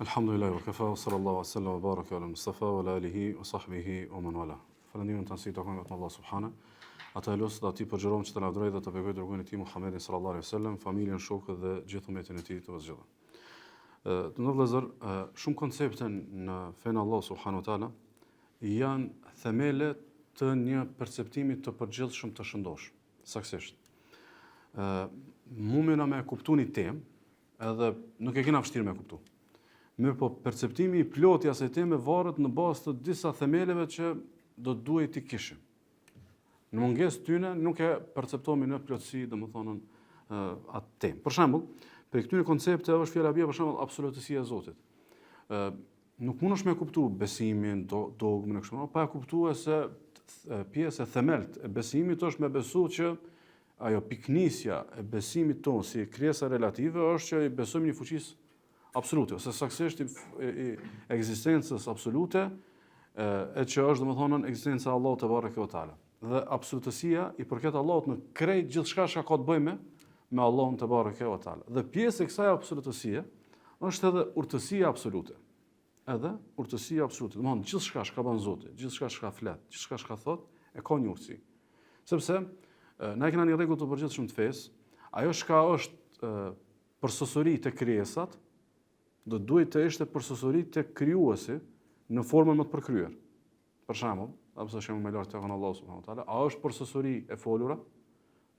Alhamdulillah wa kafa wa sallallahu wa sallam wa baraka ala Mustafa wa ala alihi wa sahbihi wa man wala. Falënderimet në tërësi i takojnë vetëm Allahut subhane. Atë e lus dhe atij përgjërohem që të lavdërojë dhe të bekojë të dërguarin e tij Muhammedin sallallahu alaihi wasallam, familjen, shokët dhe gjithë umetin e tij të zgjedhur. Të nderuar vëllezër, shumë koncepte në fenë e Allahut subhanahu wa taala janë themele të një perceptimi të përgjithshëm të shëndoshë. Saksisht. Ë mundemi na me kuptu një temë, edhe nuk e kena vështirë me kuptu. Mirëpo, perceptimi i plotë i asaj teme varet në bazë të disa themeleve që do të duhej t'i kishim. Në mungesë tyne nuk e perceptomi në plotësi, domethënë, atë temë. Për shembull, prej këtyre koncepteve është fjala bie për shembull absolutësia e Zotit. Ë nuk mundesh me kuptu besimin, do, dogmën e kështu me radhë, pa e kuptuar se pjesë e themelt e besimit është me besu që ajo pikënisja e besimit tonë si krijesa relative është që i besojmë një fuqisë absolute, ose saksisht i, i, i ekzistencës absolute, e, e që është domethënë ekzistenca e Allahut tebareke ve teala. Dhe absolutësia i përket Allahut në krejt gjithçka që ka të bëjë me me Allahun tebareke ve teala. Dhe pjesë e kësaj absolutësie është edhe urtësia absolute. Edhe urtësia absolute. Domethënë gjithçka që ka bën Zoti, gjithçka që flet, gjithçka që thot, e ka një urtësi. Sepse na e kena një rregull të përgjithshëm të fesë, ajo çka është përsosuri te krijesat, do të duhej të ishte përsosuri te krijuesi në formën më të përkryer. Për shembull, apo sa shembull më lart të kanë Allahu subhanahu wa taala, a është përsosuri e folura?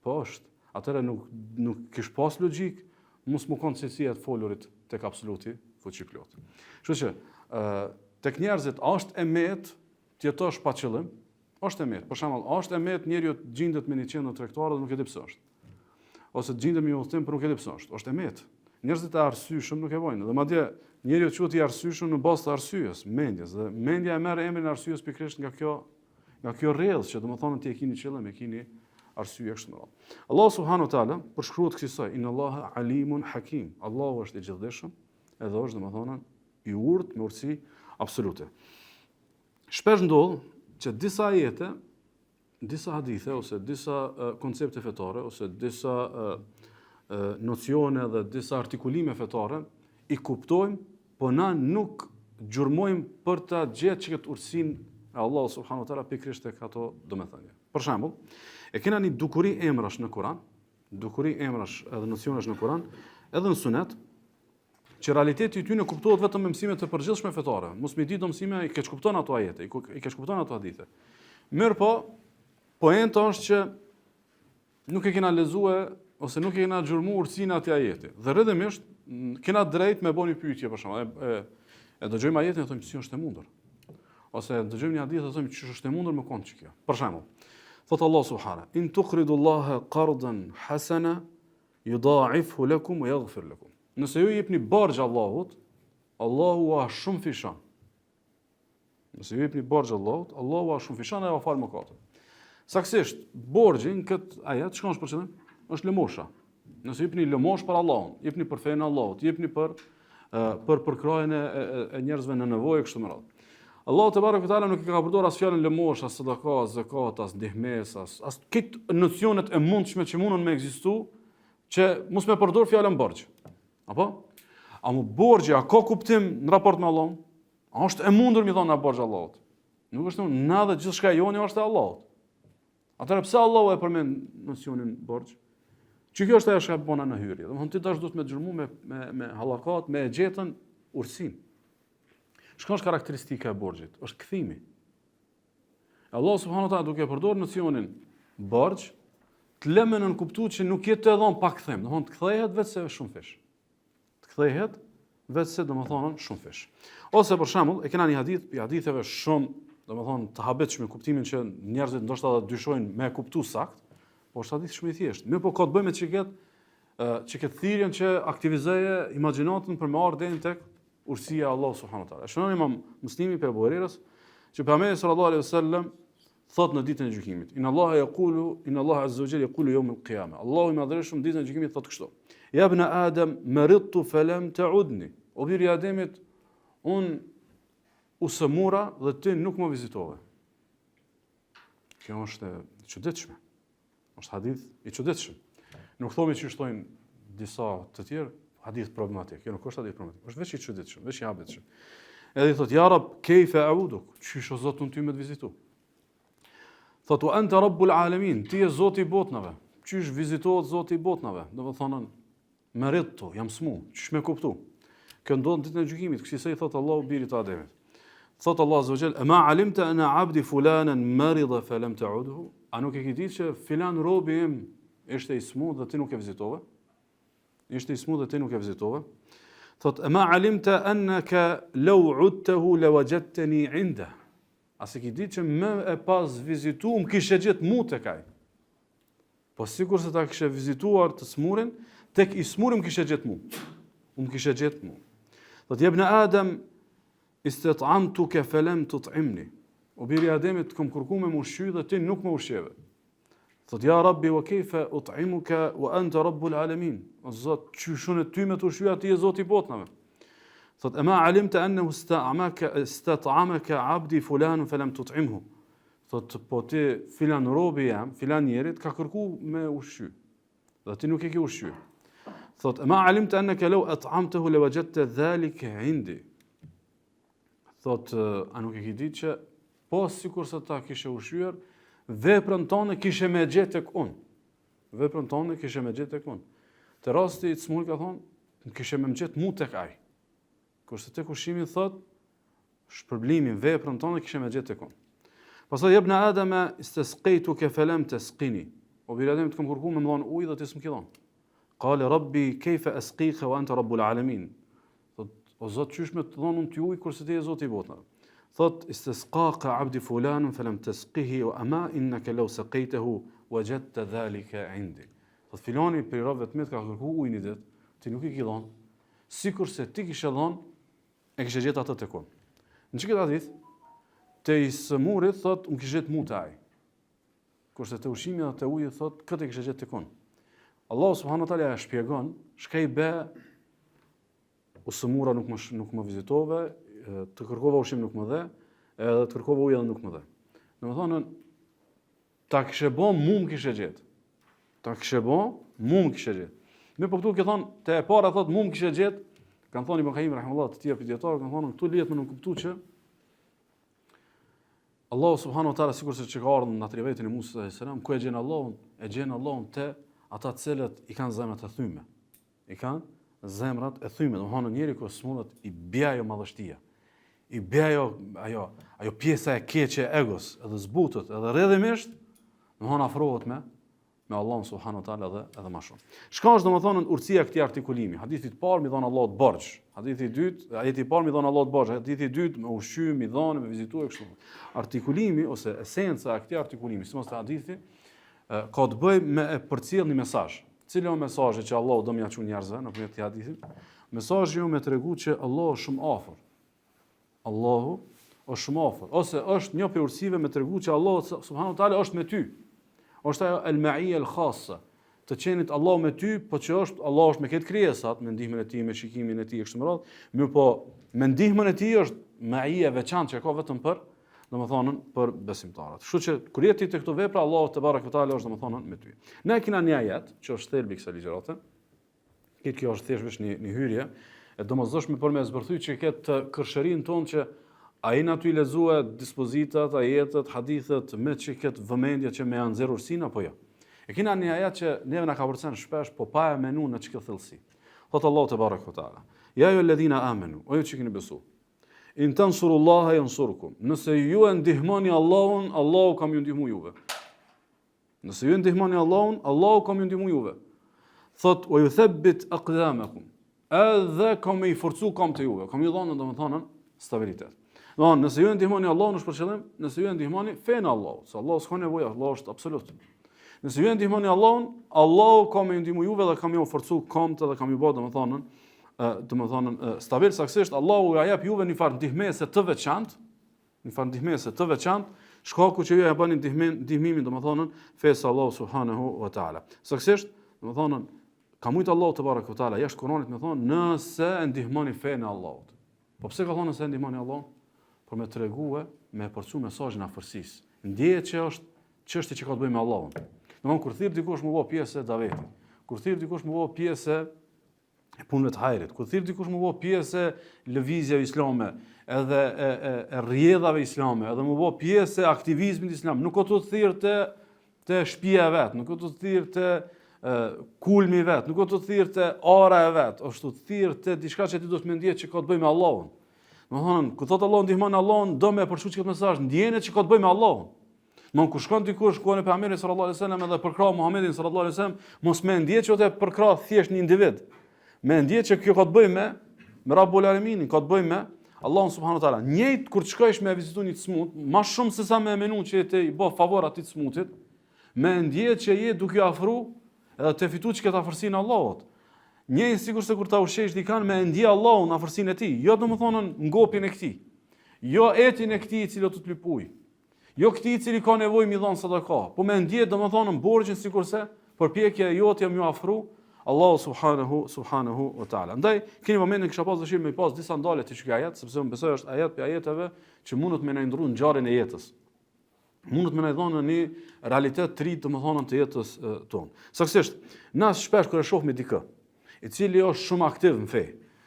Po është. Atëherë nuk nuk kish pas logjik mos me kon cilësia e të folurit tek absoluti fuqiplotë. Kështu që, ë tek njerëzit a është e metë të jetosh pa qëllim? Është e metë. Për shembull, a është e metë njeriu të gjindet me një qendër tregtare dhe nuk e di pse është. Ose të gjindet me një udhëtim, por nuk e di pse është. Është e metë. Njerëzit e arsyeshëm nuk e bojnë. Dhe madje njeriu quhet i arsyeshëm në bazë të arsyes, mendjes dhe mendja e merr emrin e arsyes pikërisht nga kjo nga kjo rrjedhë që domethënë ti e keni qëllim, e keni arsye kështu me radhë. Allahu subhanahu wa taala përshkruhet kësisoj, inna Allaha alimun hakim. Allahu është i gjithëdijshëm, edhe është domethënë i urtë me urtësi absolute. Shpesh ndodh që disa ajete, disa hadithe ose disa koncepte fetare ose disa nocione dhe disa artikulime fetare i kuptojmë, po na nuk gjurmojmë për ta gjetë që këtë urtësinë e Allahu subhanahu wa taala pikërisht tek ato domethënie. Për shembull, e kena një dukuri emrash në Kur'an, dukuri emrash edhe nocionesh në Kur'an, edhe në Sunet, që realiteti i tyre kuptohet vetëm me mësime të përgjithshme fetare. Mos me ditë do mësime i keqkupton ato ajete, i keqkupton ato hadithe. Mirëpo, poenta është që nuk e kena lexue ose nuk e kena gjurmu urtësinë e atij ajeti. Dhe rrjedhimisht kena drejt me bo një pyetje për shembull, e, e, e dëgjojmë ajetin e thojmë si është e mundur. Ose e dëgjojmë një hadith e thojmë qysh është e mundur me konë që kjo. Për shembull, thot Allah subhanahu, in tuqridu Allaha qardan hasana Yudha'ifhu lakum wa yaghfir lakum. Nëse ju jepni borxh Allahut, Allahu ua shumëfishon. Nëse ju jepni borxh Allahut, Allahu ua shumëfishon dhe ua fal mëkatet. Saksisht, borxhi në këtë ajet çka është për qëllim? Është lëmosha. Nëse jepni lëmosh për Allahun, jepni për fenë e Allahut, jepni për për përkrahjen e, e, e njerëzve në nevojë kështu me radhë. Allahu tebareke ve teala nuk e ka përdorur as fjalën lëmosh, as sadaka, as zekat, as ndihmesë, as as këto nocionet e mundshme që mundën me ekzistu, që mos me përdor fjalën borxh. Apo? Amo borxhi a ka kuptim në raport me Allahun? A është e mundur me i dhonë borxh Allahut? Nuk është mundur, na dhe gjithçka e joni është e Allahut. Atëherë pse Allahu e përmend nocionin borxh? Që kjo është ajo çka bona në hyrje. Domthon ti tash duhet me gjurmu me me me hallakat, me e gjetën urtësinë. Çka është karakteristika e borxhit? Është kthimi. Allah subhanahu wa taala duke e përdorur nocionin borxh, të lë me nënkuptu që nuk je tu e dhon pa kthim, domthon të kthehet veç se shumëfish. Të kthehet veç se domethënë shumëfish. Ose për shembull, e kena një hadith, prej haditheve shumë, domethënë të habitshme kuptimin që njerëzit ndoshta edhe dyshojnë me e kuptu sakt, po është hadith shumë i thjeshtë. Mirëpo ka të bëjë me çiket që këtë thirrjen që aktivizoje imagjinatën për me ardhë deri tek urtësia e Allahut subhanahu wa taala. Shënon Imam Muslimi prej Ebu Hurejrës që pejgamberi sallallahu alaihi wasallam thot në ditën e gjykimit, "Inna Allaha yaqulu, inna Allaha azza wa jalla yaqulu yawm al-qiyamah." Allahu i madhërishëm ditën e gjykimit thot kështu: "Ya ibn Adam, maridtu falam ta'udni." O bir i Ademit, un u sëmura dhe ti nuk më vizitove. Kjo është e çuditshme. Është hadith i çuditshëm. Nuk thomi që shtojnë disa të tjerë, hadith problematik. Jo, nuk është hadith problematik. Është veç i çuditshëm, veç i habitshëm. Edhe i thotë, ja Rab, kejfe euduk, qysh o Zot unë ty me të vizitu? Thotë, ue ente Rabbul Alemin, ti je Zoti i botnave. Qysh vizitohet Zoti i botnave? Domethonë, meridtu, jam smu, qysh me kuptu? Kjo ndodh në ditën e gjykimit, kësisoj i thotë Allahu birit të Ademit. Thotë Allahu azza wa jall, "Ema alimta anna abdi fulanan marida fa lam ta'udhu?" A nuk e ke ditë që filan robi im ishte i smut dhe ti nuk e vizitove? Ishte i smut dhe ti nuk e vizitove? Thot, "Ema alimta annaka law 'udtahu lawajadtani 'inda?" A s'e ke ditë që me e pas vizitu, më kishe gjetë mu tek ai? Po sikurse ta kishe vizituar të smurin, tek i smuri më kishe gjetë mu. Më kishe gjetë mu. Thot, jebne Adem, istat'amtuke felem tut'imni. O biri i Ademit, të kom kërku me më ushqy dhe ti nuk më ushqeve. Thot, ja Rabbi, wa kejfe ut'imuke wa ente Rabbul alemin. O Zot, qysh unë ty me të ushqy, a ti je Zoti i botnave. Thot, ema alimte ennehu istat'ameke abdi fulanun felem tut'imhu. Thot, po ti filan robi jem, filan njeri, të ka kërku me ushqy. Dhe ti nuk e ke ushqy. Thot, ema alimte enneke leu et'amtehu le vexhedte dhalike indi. Thot, a nuk e ki ditë që, po sikurse ta kishe ushqyer, veprën tonde kishe me gjetë tek unë. Veprën tonde kishe me gjetë tek unë. Te rasti i të smurit ka thonë, kishe me më gjetë mu tek ai. Kurse tek ushqimi thot, shpërblimin, veprën tënde kishe me gjetë tek unë. Pastaj jebne Ademe istesqejtuke felem teskini. O bir Adem të kom kërku me më dhonë ujë dhe ti s'më ki dhonë. Kale rabbi kejfe eskike wa ente rabbul alemin. Thot, o zot qysh me të dhonë unë ty ujë kurse ti je zoti i botnave. Thot, isteskake abdi fulanun felem teskihi wa ama inneke leu sekejtehu vexhedte dhalike indi. Thot, filani prej robëve të mi të ka kërku ujë një ditë, ti nuk i ki dhonë. Sikurse ti kishe dhonë, e kishe gjetë atë tek unë. Në qëkëtë hadith, te i sëmuri, thot, më kishe gjetë mu te ai. Kurse te ushqimi dhe te uji, thot, këtë e kishe gjetë tek unë. Allahu subhanahu wa taala e shpjegon, çka i be, u sëmura nuk më, nuk më vizitove, të kërkova ushqim nuk më dhe, edhe të kërkova ujë edhe nuk më dhe. Domethonë, Ta kishe bo, mu më kishe gjetë. Ta kishe bo, mu më kishe gjetë. Mirëpo këtu ke thonë, te e para thotë, mu më kishe gjetë, kanë thonë Ibn Kajimi rahimehullah të tjerë prej dijetarëve, kanë thonë, këtu lihet me nënkuptu që Allahu subhanahu wa taala sikurse që ka ardhur në atë rivajetin e Musës alayhis salam, ku e gjen Allahun? E gjen Allahun te ata të cilët i kanë zemrat e thyme. I kanë zemrat e thyme, domethonë njeri kur smuret i bie ajo madhështia. I bie ajo ajo ajo pjesa e keqe e egos, edhe zbutet, edhe rrjedhimisht, domethonë afrohet me me Allahun subhanahu wa taala edhe edhe më shumë. Çka është domethënë urtësia e këtij artikulimi? Hadithi i parë m'i dhon Allahut borxh, hadithi i dytë, ajeti i parë m'i dhon Allahut borxh, hadithi i dytë me ushqy, m'i dhon, me vizitu e kështu. Artikulimi ose esenca e këtij artikulimi, sidomos te hadithi, ka të bëjë me e përcjell një mesazh. Cili është mesazhi që Allahu do me ja çu njerëzve nëpërmjet këtij hadithi? Mesazhi është me tregu që Allahu është shumë afër. Allahu është shumë afër. Ose është një prej urtësive me tregu që Allahu subhanahu wa taala është me ty. Është ajo el ma'iyya el khassa. Të qenit Allahu me ty, po që është Allahu është me krejt krijesat, me ndihmën e tij, me shikimin e tij e kështu me radhë, mirëpo me ndihmën e tij është ma'iyya e veçantë që ka vetëm për domethënë për besimtarët. Kështu që kur je ti te këto vepra Allahu tebareke ve teala është domethënë me ty. Ne kena një ajet që është thelbi i kësaj ligjërate. Këtë kjo është thjesht veç një një hyrje e domosdoshme për me zbërthy që këtë kërshërinë tonë që a jena tu i lexue dispozitat, ajetet, hadithet me që këtë vëmendje që me ja nxjerr urtësinë apo jo. E kena një ajet që neve na kapërcen shpesh, po pa e menu në qëkëtë thellësi. Thotë Allahu tebareke ve teala. Ja ejjuhelledhina amenu, o ju që keni besu. In tansurullaha yansurkum. Nëse ju e ndihmoni Allahun, Allahu ka me ju ndihmu juve. Nëse ju e ndihmoni Allahun, Allahu ka me ju ndihmu juve. Thot wa yuthabbit aqdamakum. Edhe ka me i forcu kamët e juve, ka me ju dhënë domethënë stabilitet. Domethënë, nëse ju e ndihmoni Allahun është për qëllim, nëse ju e ndihmoni fenë e Allahut, se Allahu s'ka nevojë, Allahu është absolut. Nëse ju e ndihmoni Allahun, Allahu ka me ju ndihmu juve dhe ka me ju forcu kamët dhe ka me ju bë domethënë domethënë stabil saksisht Allahu ja jep juve një farë ndihmese të veçantë, një farë ndihmese të veçantë, shkaku që ju ja bëni ndihmin, ndihmimin domethënë fesë së Allahut subhanahu wa taala. Saksisht, domethënë ka mujt Allahu tebareke ve teala jashtë Kuranit me thonë nëse e ndihmoni fenë e Allahut. Po pse ka thonë nëse e ndihmoni Allahun? Për me tregue, me përcu mesazhin e afërsisë. Ndjeje që është çështje që ka të bëjë me Allahun. Domethënë kur thirr dikush me u bë pjesë e davetit, kur thirr dikush me u bë pjesë e. e punëve të hajrit. Kur thirr dikush m'u bo pjesë e lëvizjeve islame, edhe e, e, e rrjedhave islame, edhe m'u bo pjesë e aktivizmit islam, nuk o tu thirr te, te shpia e vet, nuk o tu thirr te e, kulmi i vet, nuk o tu thirr te ara e vet, është tu thirr te diçka që ti duhet me ndje që ka të bëjë me Allahun. Domethonë, kur thotë Allahu ndihmon Allahun, do me përçu qët mesazh, ndjene që ka të bëjë me Allahun. Domethonë kur shkon dikush kohën e pejgamberit sallallahu alaihi wasallam edhe përkrah Muhamedin sallallahu alaihi wasallam, mos me ndje që o tu përkrah thjesht një individ. Me ndje që kjo ka të bëjë me me Rabbul Aleminin, ka të bëjë me Allahun subhanahu wa taala. Njëjtë kur të shkojsh me vizitu një të smut, ma shumë se sa me menu që je tu i bë favor atij të smutit, me ndje që je duke iu afru edhe tu fitu që këtë afërsinë e Allahut. Njëjtë sikurse kur ta ushqejsh dikan me ndje Allahun afërsinë e tij, jo domethënë ngopjen e këtij. Jo etjen e këtij i cili do të lyp ujë. Jo këtij i cili ka nevojë me i dhon sadaka, po me ndje domethënë borxhin sikurse përpjekja e jotja me iu afru Allahu subhanahu subhanahu wa taala. Ndaj keni momentin kisha pas dëshirë me pas disa ndalje te ky ajet, sepse unë besoj është ajet prej ajeteve që mundet me na ndrru ngjarjen e jetës. Mundet me na dhënë një realitet të ri domethënë të jetës tonë. Saksisht, na shpesh kur e shohim dikë, i cili është shumë aktiv në fe,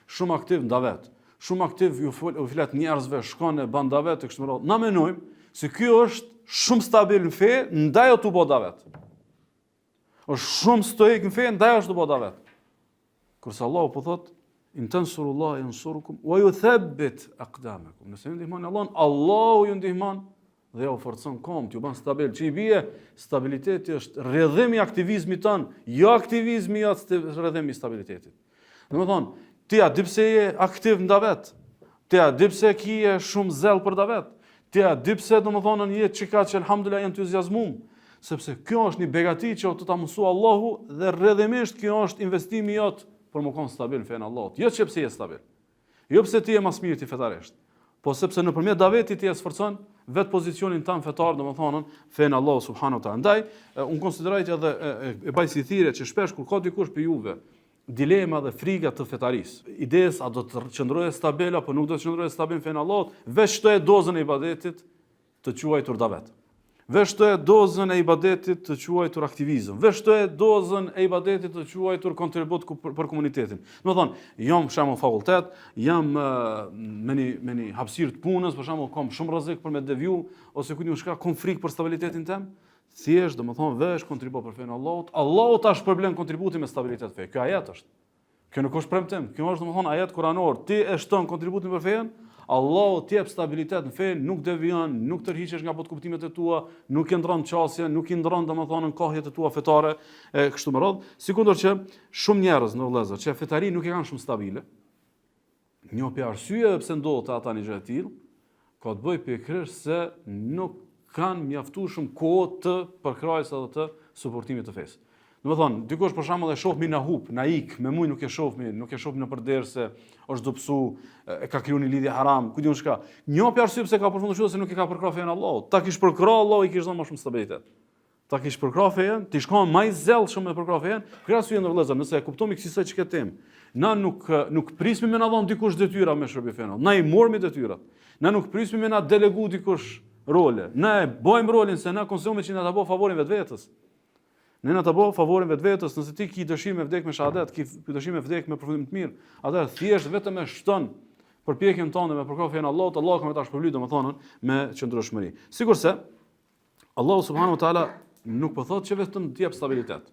shumë aktiv në davet, shumë aktiv ju, fol, u flet njerëzve, shkon e ban davet e kështu me radhë. Na menojmë se ky është shumë stabil në fe, ndaj o tu bo davet. Është shumë stoik në fe, ndaj është tu bo davet. Kurse Allahu po thot, in tensurullahe jensurkum, wa juthabbit akdamakum. Nëse ju ndihmoni Allahun, Allahu ju ndihmon dhe jau forcon komt, ju ban stabil. Që i bie, stabiliteti është rrjedhim i aktivizmit tënd, jo aktivizmi jot rrjedhim i stabilitetit. Domethonë, ti a di pse je aktiv në davet, ti a di pse ki shumë zell për davet, ti a di pse domethonë në jetë që ka që elhamdulillah je entuziazmum, sepse kjo është një begati që të ta mundësu Allahu dhe rrjedhimisht kjo është investimi jot për me konë stabil në fenë e Allahut, jo që pse je stabil. Jo pse ti je ma s'mirti fetarisht, po sepse nëpërmjet davetit ti e sforcon vetë pozicionin tënd fetar, domethënë fenë e Allahut subhanahu wa taala. Ndaj, unë konsideroj që edhe e, e, e baj si thirrje që shpesh kur ka dikush prej juve dilema dhe friga të fetarisë, idesë a do të qëndrojë stabil apo nuk do të qëndrojë stabil në fenë e Allahut, veç shtoje dozën e ibadetit të quajtur davet. Veç shtoje dozën e ibadetit të quajtur aktivizëm. Veç shtoje dozën e ibadetit të quajtur kontribut për komunitetin. Domethonë, jam për shembull fakultet, jam me një, me një hapësirë të punës, për shembull kam shumë rrezik për me deviju, ose ku di unë çka, kam frikë për stabilitetin tem, thjesht, domethonë, veç kontribo për fenë e Allahut, Allahu ta shpërblen kontributin me stabilitet fe. Kjo ajet është. Kjo nuk është premtim, kjo është domethënë ajet kuranor. Ti e shton kontributin për fenë, Allahu të jep stabilitet në fe, nuk devijon, nuk tërhiqesh nga botëkuptimet e tua, nuk e ndron qasjen, nuk i ndron domethënë kahjet e tua fetare e kështu me radhë. Sikundër që shumë njerëz në vëllezër që fetarinë nuk e kanë shumë stabile, Një prej arsyeve pse ndodh te ata një gjë e tillë, ka të bëjë pikërisht se nuk kanë mjaftueshëm kohë të përkrahjes edhe të suportimit të fesë. Domethonë, dikush për shembull e shohmi na hup, na ik, me muj nuk e shohmi, nuk e shohmi nëpër derse, është dobësu, e ka kriju një lidhje haram, ku di unë çka. Një prej arsyeve pse ka përfundu kështu se nuk e ka përkrah fenë e Allahut. Ta kish përkrah Allahu i kish dhënë më shumë stabilitet. Ta kish përkrah fejen, t'ish kon ma i zellshëm me përkrah fejen, për arsye ndër vëllezër, nëse e kuptomi kësisoj që këtë temë, na nuk nuk prismi me na dhon dikush detyra me shërby fenë. Na i mormi detyrat. Na nuk prismi me na delegu dikush role. Na e bojmë rolin se na konsiderojmë që na ta bo favorin vetvetes. Ne na ta bo favorin vetvetes, nëse ti ki dëshirë me vdek me shahadet, ki dëshirë me vdek me përfundim të mirë, atëherë thjesht vetëm e shton përpjekjen tënde me përkrah fenë e Allahut, Allahu ka me ta shpërbly domethënë me qëndrueshmëri. Sikurse Allahu subhanahu wa taala nuk po thotë që vetëm të jep stabilitet.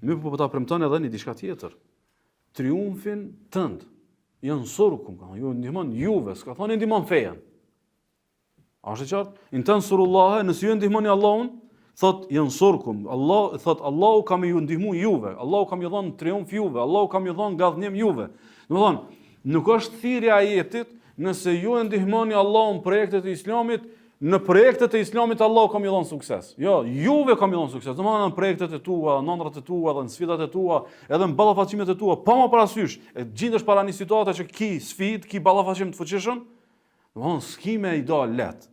Mirëpo po ta premton edhe një diçka tjetër. Triumfin tënd. Jensurkum, ka ju ndihmon juve, s'ka thonë ndihmon fejen. A është e qartë? In tensurullahe, nëse ju ndihmoni Allahun, thot jensurkum, Allah thot Allahu ka me ju ndihmu juve, Allahu ka me ju dhënë triumf juve, Allahu ka me ju dhënë ngadhnim juve. Domethonë, nuk është thirrja e ajetit, nëse ju e ndihmoni Allahun në projektet e Islamit, Në projektet e Islamit Allahu ka me ju dhënë sukses. Jo, juve ka me ju dhënë sukses. Domethënë në projektet e tua, në ëndrrat e tua, dhe në sfidat e tua, edhe në ballafaqimet e tua, pa marrë parasysh, e gjindesh para një situate që ki sfidë, ki ballafaqim të fuqishëm, domethënë s'ki me i dal lehtë.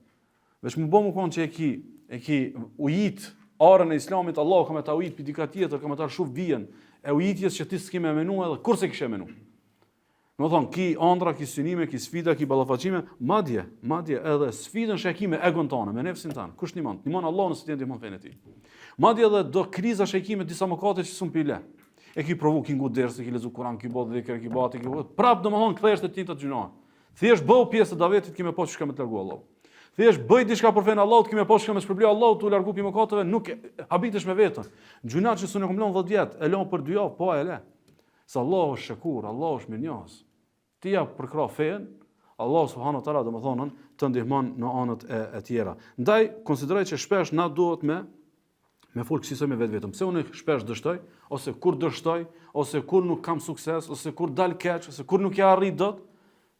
Veç mu bo me konë që e ki, e ki ujit arën e Islamit, Allahu ka me ta ujit pi dika tjetër, ka me ta lshu vijën e ujitjes që ti s'ki me menu edhe kurrë s'e kishe menu. Domethonë, ki andra, ki synime, ki sfida, ki ballafaqime, madje, madje edhe sfidën që e ki me egon tane, me nefsin tanë, kush t'nimon? T'nimon Allah nëse ti ndihmon fenë e tij. Madje edhe do kriza që e ki me disa mëkate që s'un pi le. E ki provu, ki ngu derse, ki lexu Kur'an, ki bo dhikr, ki bo atë, ki bo. Prap domethënë kthehesh te të njëjtat gjynahe. Thjesht bëhu pjesë e davetit, ki me pa çka me të largu Allahu. Thjesht bëj diçka për fenë e Allahut, ki me pa çka me shpërbly Allahu tu largu pi mëkateve, nuk habitesh me veten. Gjynah që s'un e kom lënë 10 vjet, e lën për 2 javë, po e le. Se Allahu është shekur, Allahu është mirënjohës. Ti ja përkrah fenë, Allahu subhanahu wa taala domethënë të ndihmon në anët e, e tjera. Ndaj konsideroj që shpesh na duhet me me fol kësisoj me vetveten. Pse unë shpesh dështoj ose kur dështoj ose kur nuk kam sukses ose kur dal keq ose kur nuk ja arrij dot,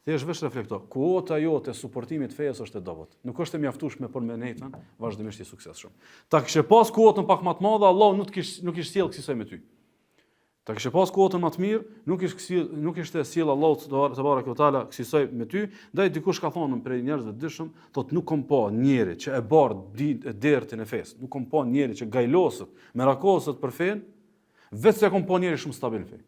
thjesht veç reflekto. Kuota jote e suportimit të fesë është e dobët. Nuk është e mjaftueshme për me nejtën vazhdimisht i suksesshëm. Ta kishe pas kuotën pak më të madhe, Allahu nuk kish nuk ish sjell kësisoj me ty. Ta kishe pas kuotën më të mirë, nuk ish kësi, nuk ishte sjell Allahu tebareke ve teala kësisoj me ty, ndaj dikush ka thonë prej njerëzve të dijshëm, thotë nuk kom pa njeri që e bart dertin e fesë, nuk kom pa njeri që gajloset, merakoset për fenë, veç se kom pa njeri shumë stabil në fe.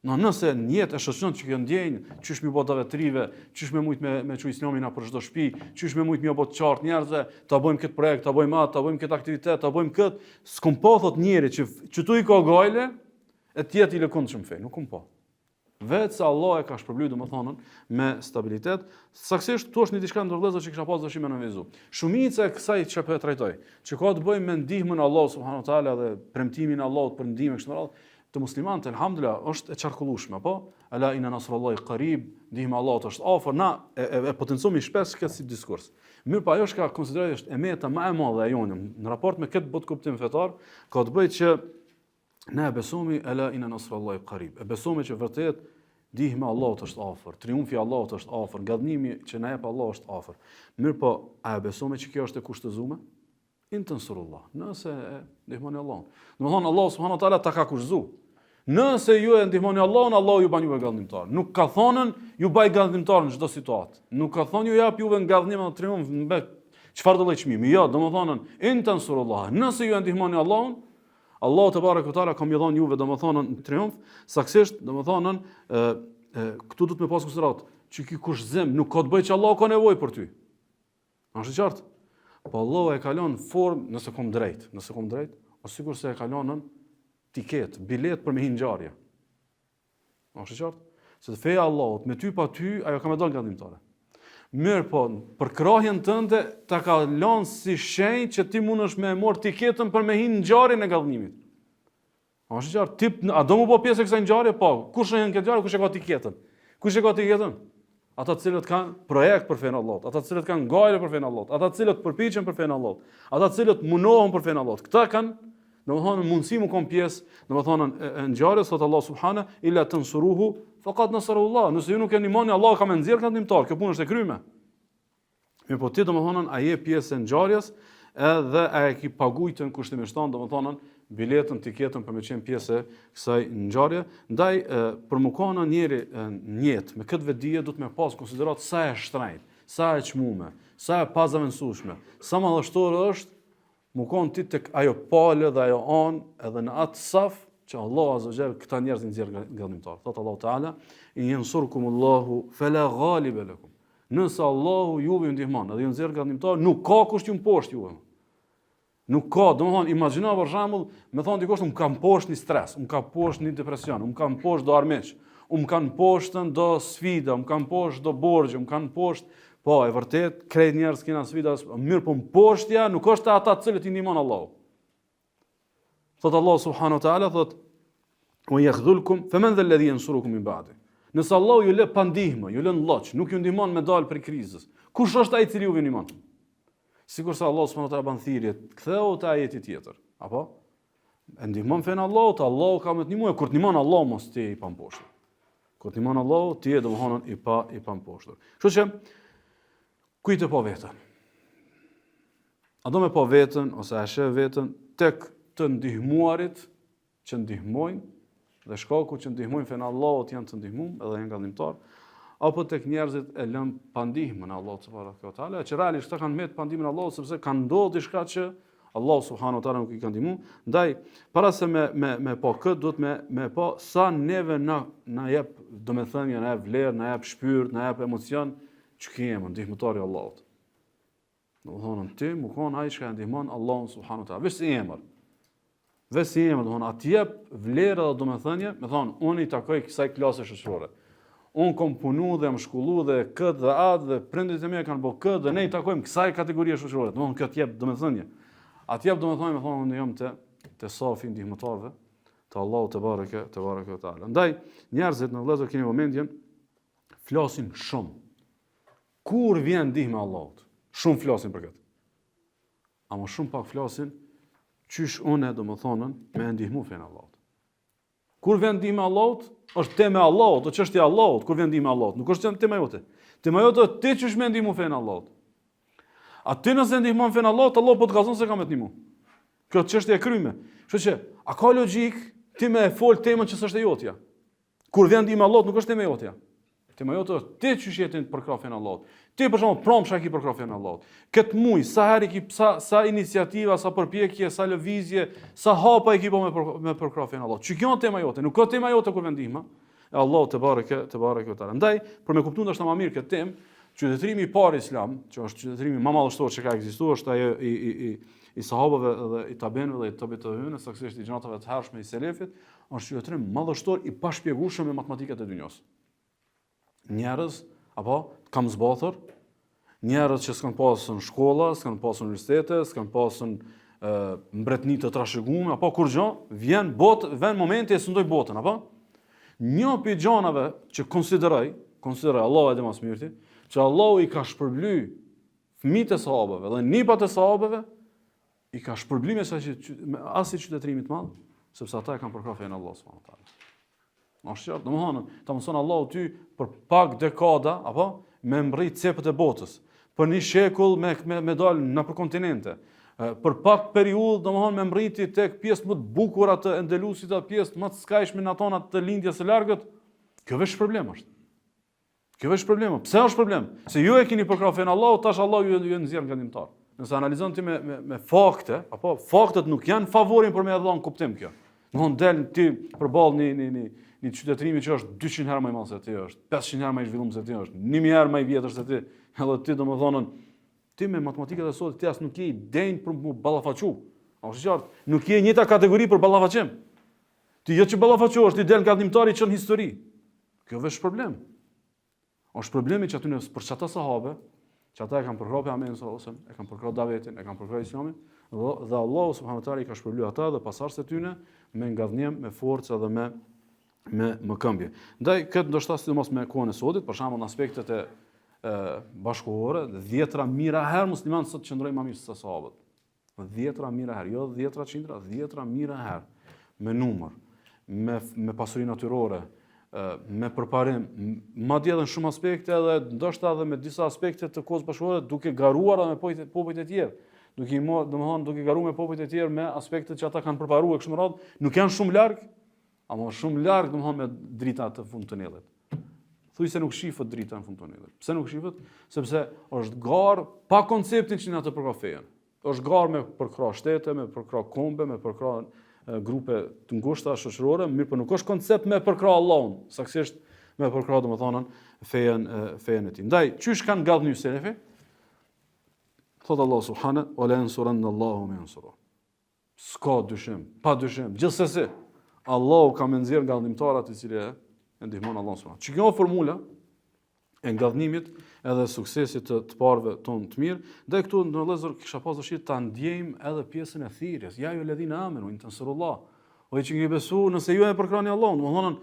Në nëse në jetë e shoqëron që kjo ndjenjë, qysh me bo davet t'rive, qysh me mujt me, me çu islamin nëpër çdo shtëpi, qysh me mujt me bo të qartë njerëzve, ta bëjmë këtë projekt, ta bëjmë atë, ta bëjmë këtë aktivitet, ta bëjmë këtë, s'kom pa thot njeri që qëtu i ka gajle, e të jetë i lëkundshëm n'fe, nuk kom pa. Veç se Allah e ka shpërbly, domethonë, me stabilitet. Saksisht, këtu është një diçka ndër vëllezër që kisha pas dëshirë me nënvizu. Shumica e kësaj që po e trajtoj, që ka të bëjë me ndihmën e Allahut subhanahu wa taala dhe premtimin e Allahut për ndihmë kështu me radhë, te muslimanët elhamdulillah është e qarkullueshme, apo? Ela inna nasrullahi qarib, ndihma e Allahut është afër, na e, e, e potencojmë shpesh këtë si diskurs. Mirëpo ajo çka konsideroj është e meta më e madhe e jonë në raport me këtë botëkuptim fetar, ka të bëjë që ne e besomi ela inna nasrullahi qarib. E besomi që vërtet ndihma e Allahut është afër, triumfi i Allahut është afër, ngadhnimi që na jep Allahu është afër. Mirëpo, a e besomi që kjo është e kushtëzuar? In tensurullah, nëse e ndihmoni Allahun. Domethonë, Allahu subhanahu wa taala ta ka kushtëzu. Nëse ju e ndihmoni Allahun, Allahu ju ban juve ngadhnimtar. Nuk ka thonën, ju baj ngadhnimtar në çdo situatë. Nuk ka thonë ju jap juve ngadhnim dhe triumf në be çfarëdo lloj çmimi. Jo, domethonë, in tensurullah. Nëse ju e ndihmoni Allahun, Allahu tebareke ve teala ka me ju dhon juve domethonë triumf, saksisht domethonë ë këtu duhet me pas konsideratë që ky kushtëzim nuk ka të bëjë që Allahu ka nevojë për ty. A është qartë? Po Allahu e ka lon formë, nëse kom drejt, nëse kom drejt, o sikur se e ka lon në tiket, bilet për me hi n'ngjarje. A është qartë? Se feja e Allahut, me ty pa ty, ajo ka me dalë ngadhnimtare. Mirëpo, përkrahjen tënde ta ka lon si shenjë që ti mundesh me e marrë tiketën për me hi n'ngjarjen e ngadhnimit. A është qartë? Ti, a do mu bo pjesë e kësaj ngjarje? Po. Kush është në këtë ngjarje? Kush e ka tiketën? Kush e ka tiketën? Ata të cilët kanë projekt për fenë e Allahut, ata të cilët kanë gajle për fenë e Allahut, ata të cilët përpiqen për fenë e Allahut, ata të cilët munohen për fenë e Allahut. Këta kanë, domethënë, mundësi mu kon pjesë, domethënë, e ngjarjes, thotë Allah subhana, illa tansuruhu faqad nasarahu Allah. Nëse ju nuk e ndihmoni, Allah ka me nxjerr ngadhnimtar. Kjo punë është e kryme. Mirëpo ti domethënë a je pjesë e ngjarjes edhe a e ki pagujtën kushtimisht thonë domethënë biletën, tiketën për me qenë pjesë e kësaj ngjarje. Ndaj e, për mu kanë njeri në jetë me këtë vetëdije duhet me pas konsideratë sa e shtrejtë, sa e çmume, sa e pazavendësueshme, sa madhështore është Mu kon ti tek ajo palë dhe ajo anë edhe në atë saf që Allahu azza wa jall këta njerëz i nxjerr ngadhnimtar. Thot Allahu Teala, in yansurkum Allahu fala ghaliba lakum. Nëse Allahu juve ju ndihmon edhe ju nxjerr ngadhnimtar, nuk ka kush ju mposht juve. Nuk ka, domethënë, imagjino për shembull, me thonë dikush më ka mposht një stres, më ka mposht një depresion, më ka mposht do armiq, më kanë mposhtën do sfida, më kanë mposht do borxhe, më kanë mposht Po, e vërtet, krejt njerëz kena sfida, mirëpo mposhtja nuk është te ata të cilët i ndihmon Allahu. Thot Allahu subhanahu wa taala thot wa yakhdhulkum faman dhal ladhi yansurukum min ba'di. Nëse Allahu ju lë pa ndihmë, ju lë në lloç, nuk ju ndihmon me dal prej krizës. Kush është ai i cili ju ndihmon? Sikurse Allahu subhanahu wa taala bën thirrje, ktheu te ajeti tjetër, apo? E ndihmon fenë e Allahut, Allahu ka me të ndihmu, e kur të ndihmon Allahu mos ti je i pamposhtur. Kur të ndihmon Allahu, ti je domethënë i pa i pamposhtur. Kështu që ku je tu e pa veten? A do me pa veten ose a sheh veten tek të ndihmuarit që ndihmojnë dhe shkaku që ndihmojnë fenë e Allahut janë të ndihmum edhe janë ngadhnimtar, apo tek njerëzit e lënë pa ndihmën e Allahut subhanahu wa taala, që realisht këta kanë met pa ndihmën e Allahut sepse kanë ndodhur diçka që Allahu subhanahu wa taala nuk i ka ndihmu. Ndaj para se me me me pa kët duhet me me pa sa neve na na jep domethënie, na jep vlerë, na jep shpirt, na jep emocion që ky emër ndihmëtar i Allahut. Domethonë ti mu kon ai që e ndihmon Allahun subhanahu wa taala. Veç si emër. Veç si emër, domethonë, a t'jep vlerë dhe domethënie, me thonë, unë i takoj kësaj klase shoqërore. Unë kom punu dhe jam shkollu dhe këtë dhe atë dhe prindit e mi kanë bo këtë dhe ne i takojmë kësaj kategorie shoqërore. Domethonë, kjo t'jep domethënie. A t'jep domethënie, me thonë, unë jam te, te safi i ndihmëtarëve, të Allahut tebareke, tebareke ve teala. Ndaj, njerëzit në vëllezër keni vëmendjen, flasin shumë. Kur vjen ndihma e Allahut? Shumë flasin për këtë. Ama shumë pak flasin, qysh une, domethonë, me e ndihmu fenë e Allahut. Kur vjen ndihma e Allahut, është temë e Allahut, është çështje e Allahut, kur vjen ndihma e Allahut, nuk është tema jote. Tema jote është ti qysh me ndihmu fenë e Allahut. A ti nëse ndihmon fenë e Allahut, Allahu po të kallzon se ka me të ndihmu. Kjo çështje e kryme. Kështu që, a ka logjikë ti me e fol temën që s'është e jotja? Kur vjen ndihma e Allahut nuk është tema jotja. Tema jote është ti qysh je ti përkrah fenë e Allahut. Ti për shembull prom sa ki përkrah fenë e Allahut. Kët muj sa herë ki sa sa iniciativa, sa përpjekje, sa lëvizje, sa hapa i ki bo me për, me përkrah fenë e Allahut. Që kjo është tema jote, nuk është tema jote kur vjen ndihma e Allahut tebareke tebareke ve teala. Ndaj, për me kuptuar ndoshta më mirë këtë temë, qytetërimi i parë islam, që është qytetërimi më madhështor që ka ekzistuar, është ajo i i i i sahabëve dhe i tabiinëve dhe i tabi tabiinëve, saktësisht i gjeneratave të hershme i selefit, është qytetërim madhështor i pashpjegueshëm me matematikat e dynjos. Njerëz, apo, kamzbathur, njerëz që s'kan pasur shkolla, s'kan pasur universitete, s'kan pasur mbretni të trashëgume, apo kurgjo, vjen botë, vjen momenti e sundoj botën, apo? Një prej gjanave që konsideroj, konsideroj Allahu e di ma s'mirti, që Allahu i ka shpërbly fëmijët e sahabeve dhe nipat e sahabeve, i ka shpërbly me sa që me asi qytetërimi të madh, sepse ata e kanë përkrah fenë e Allahut subhanahu wa taala. Është qartë, domethënë, ta mëson Allahu ty për pak dekada, apo me mbrri cepët e botës, për një shekull me me, me dal nëpër kontinente, për pak periudhë, domethënë me mbrriti tek pjesë më të bukura të Endelusit, apo pjesë më të skajshme në ato të lindjes së largët. Kjo veç problem është. Kjo është problem. Pse është problem? Se ju e keni përkrah fenë e Allahut, tash Allahu ju ju nxjerr ngadhënjimtar. Nëse analizon ti me me, me fakte, apo faktet nuk janë favorin për me e dhënë kuptim kjo. Domthon del ti përballë një një një një qytetërimi që është 200 herë më i madh se ti është, 500 herë më i zhvilluar se ti është, 1000 herë më i vjetër se ti, edhe ti domethënë ti me matematikat e sotit ti as nuk je i denjë për mu ballafaqu. A është qartë? Nuk je njëjta kategori për ballafaqim. Ti jo që ballafaqohesh, ti del ngadhënjimtar i çon histori. Kjo veç problem. Është problemi që aty në për çata sahabe, që ata e kanë përkrah pejgamberin sallallahu alajhi wasallam, e kanë përkrah davetin, e kanë përkrah islamin, dhe, dhe Allahu subhanahu wa taala i ka shpërblyer ata dhe pasardhësit e tyre me ngadhënjim, me forcë dhe me me mëkëmbje. Ndaj këtë ndoshta sidomos me kohën e sotit, për shembull në aspektet e, e bashkëkohore, dhjetra mijëra herë muslimanët sot qëndrojnë më mirë se sahabët. Dhjetra mijëra herë, jo dhjetra qindra, dhjetra mijëra herë, me numër, me, me pasuri natyrore, me përparim, madje edhe në shumë aspekte edhe ndoshta edhe me disa aspekte të kohës bashkëkohore duke garuar edhe me popujt, popujt e tjerë, duke i marrë, domethënë duke garuar me popujt e tjerë me aspektet që ata kanë përparuar kështu me radhë, nuk janë shumë larg, ama shumë larg domethënë me drita të fund tunelit. Thuj se nuk shifet drita në fund tunelit. Pse nuk shifet? Sepse është garë pa konceptin që na të përkrah fejën. Është garë me përkrah shtete, me përkrah kombe, me përkrah grupe të ngushta shoqërore, mirëpo nuk është koncept me përkrah Allahun, saktësisht me përkrah domethënë fejën fejën e tij. Ndaj, qysh kanë ngadhnjy selefi? Thot Allahu subhanahu wa la yansuranna Allahu men yansuru. S'ka dyshim, pa dyshim, gjithsesi, Allahu ka me nxjerr ngadhnjimtar atë i cili e, e ndihmon Allahun subhanahu. Që kjo formula e ngadhnimit edhe suksesit të të parëve tonë të mirë, ndaj këtu në vëllezër kisha pas dëshirë ta ndjejmë edhe pjesën e thirrjes. Ja ejjuhel-ledhine amenu in tensurullah. O ju që keni besu, nëse ju e përkrahni Allahun, domethënë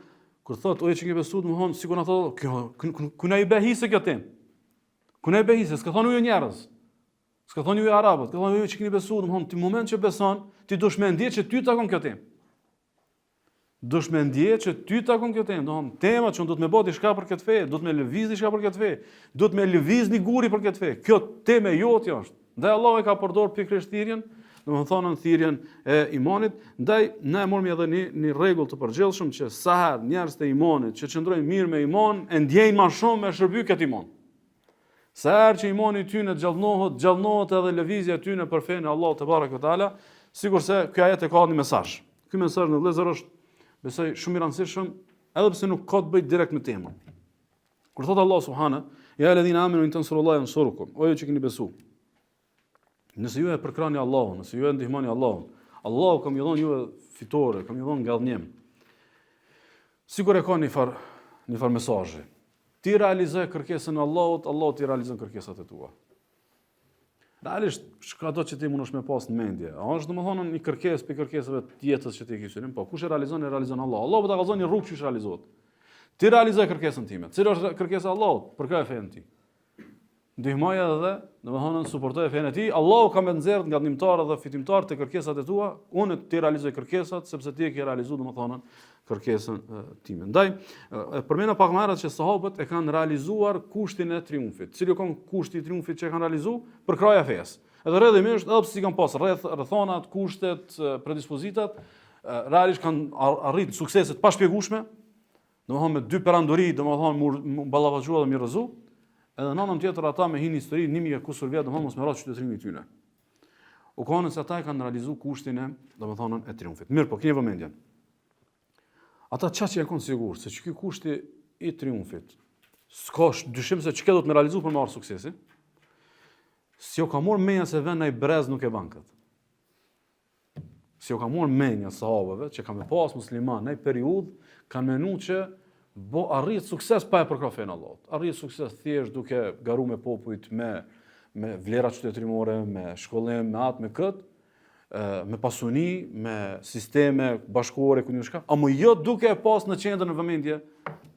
kur thot o ju që keni besu, domethënë sikur na thotë, kjo ku na i bë hise kjo temë. Ku na i bë hise, s'ka thonë ju njerëz. S'ka thonë ju arabët, ka thonë ju që keni besu, domethënë ti moment që beson, ti dush me ndje që ty takon kjo temë. Dush me ndje që ty takon kjo temë, domethënë tema që unë do të me bë diçka për këtë fe, do të me lëviz diçka për këtë fe, do të me lëviz një guri për këtë fe. Kjo temë e jotja është. Ndaj Allahu e ka përdor pikërisht thirrjen, domethënë në thirrjen e imanit, ndaj ne e morëm edhe një një rregull të përgjithshëm që sa herë njerëzit e imanit që qëndrojnë mirë me iman, e ndjejnë më shumë me shërby këtë iman. Sa herë që imani i tyne gjallnohet, gjallnohet edhe lëvizja e tyne për fenë e Allahut tebareke ve teala, sikurse ky ajet e ka një mesazh. Ky mesazh në vëllezër është besoj shumë i rëndësishëm, edhe pse nuk ka të bëjë direkt me temën. Kur thot Allahu subhanahu, ja ejjuhel-ledhine amenu in tensurullaha jensurkum, o ju që keni besu. Nëse ju e përkrahni Allahun, nëse ju e ndihmoni Allahun, Allahu ka me ju dhonë juve fitore, ka me ju dhonë ngadhnjim. Sikur e ka një farë, një farë mesazhi. Ti realizoje kërkesën e Allahut, Allahu t'i realizon kërkesat e tua. Realisht, çkado që ti mundesh me pas në mendje? A është domethënë një kërkesë prej kërkesave të jetës që ti ke synim? Po, kush e realizon, e realizon Allah. Allahu po ta kallzon një rrugë qysh realizohet. Ti realizoje kërkesën time. Cila është kërkesa e Allahut? Përkrahe fenë e tij. Ndihmoje edhe, domethënë, suportoje fenë e tij. Allahu ka me nxjerr ngadhnjimtar dhe fitimtar te kërkesat e tua. Unë t'i realizoj kërkesat sepse ti e ke realizuar domethënë kërkesën time. Ndaj, e përmenda pak më herët që sahabët e kanë realizuar kushtin e triumfit. Cili ka qenë kushti i triumfit që e kanë realizuar? Përkrahja e fesë. Edhe rrjedhimisht, edhe pse s'i kanë pas rreth rrethanat, kushtet, predispozitat, realisht kanë arrit suksese të pashpjegueshme. Domethënë me dy perandori, domethënë m'u ballafaqu edhe m'i rrëzu. Edhe në anën tjetër ata me hi në histori 1000 e kusur vjet, domethënë mos me ra qytetërimi i tyre. U kanë se ata e kanë realizu kushtin e, domethënë, e triumfit. Mirëpo, kini vëmendjen. Ata qa që janë konë sigur, se që ky kushti i triumfit, s'ka dyshim se që kjo do të me realizu për me ardhë suksesi, s'ju ka marrë menja se vjen naj brez nuk e ban këtë. S'ju ka marrë menja sahabëve që ka me pas musliman naj periudhë, kanë menu që bo arrihet sukses pa e përkrah fenë e Allahut. Arrihet sukses thjesht duke garu me popujt, me, me vlera qytetërimore, me shkollim, me atë, me këtë, me pasuni, me sisteme bashkëkohore, ku di unë çka, ama jo duke e pas në qendër në vëmendje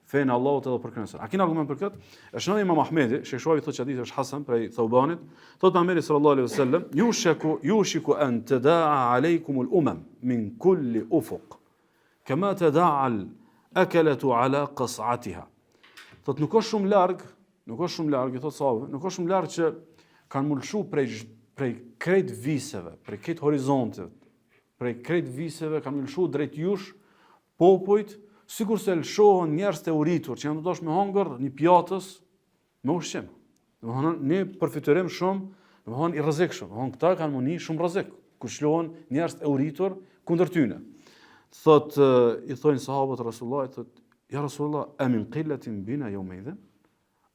fenë e Allahut edhe përkrahjen. A kena argument për këtë? E shënon Imam Ahmedi, Shejh Shuajbi thotë që hadithi është hasan prej Thaubanit, thotë Pejgamberi sallallahu alaihi wasallam, "Yushaku yushiku an tadaa alaykum al-umam min kulli ufuq, kama tadaa al-akalatu ala qas'atiha." Thotë nuk është shumë larg, nuk është shumë larg, i thotë sahabëve, nuk është shumë larg që kanë m'u lëshu prej prej krejt viseve, prej krejt horizontit, prej krejt viseve kanë m'u lëshu drejt jush Popujt, sikurse lëshohen njerëzit e uritur që janë tu dashtë me hangër një pjatës me ushqim. Domethënë një përfytyrim shumë, domethënë i rrezikshëm. Domethënë këta kanë m'u ni shumë rrezik, kur lëshohen njerëzit e uritur kundër tyne. Thot i thonë sahabët Resulullahit, thot ja Resulullah, e min qillatin bina yawmaidhin?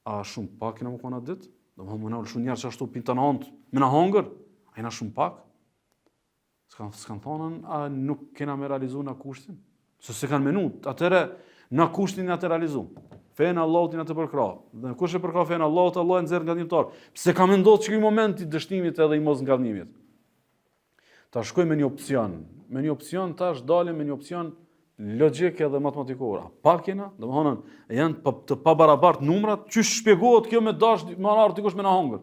A shumë pak kena me konë atë ditë? Domethënë me na lëshu njerëz ashtu prej tana anët me na hangër? A jena shumë pak? S'kan, s'kan thonë, a nuk kena me realizu na kushtin? Se s'e kanë menu, atëherë, na kushtin jena tu realizu. Fenë e Allahut jena tu përkrah. Dhe kush e përkrah fenë e Allahut, Allahu e nxjerr ngadhnjimtar. Pse ka me ndodhë qiky moment i dështimit edhe i mos ngadhnjimit? Ta shkoj me një opcion. Me një opcion, tash dalim me një opcion logjik edhe matematikor. A pak jena? Domethënë, janë pa, të pabarabart numrat, qysh shpjegohet kjo me dash me ardhë dikush me na hongër?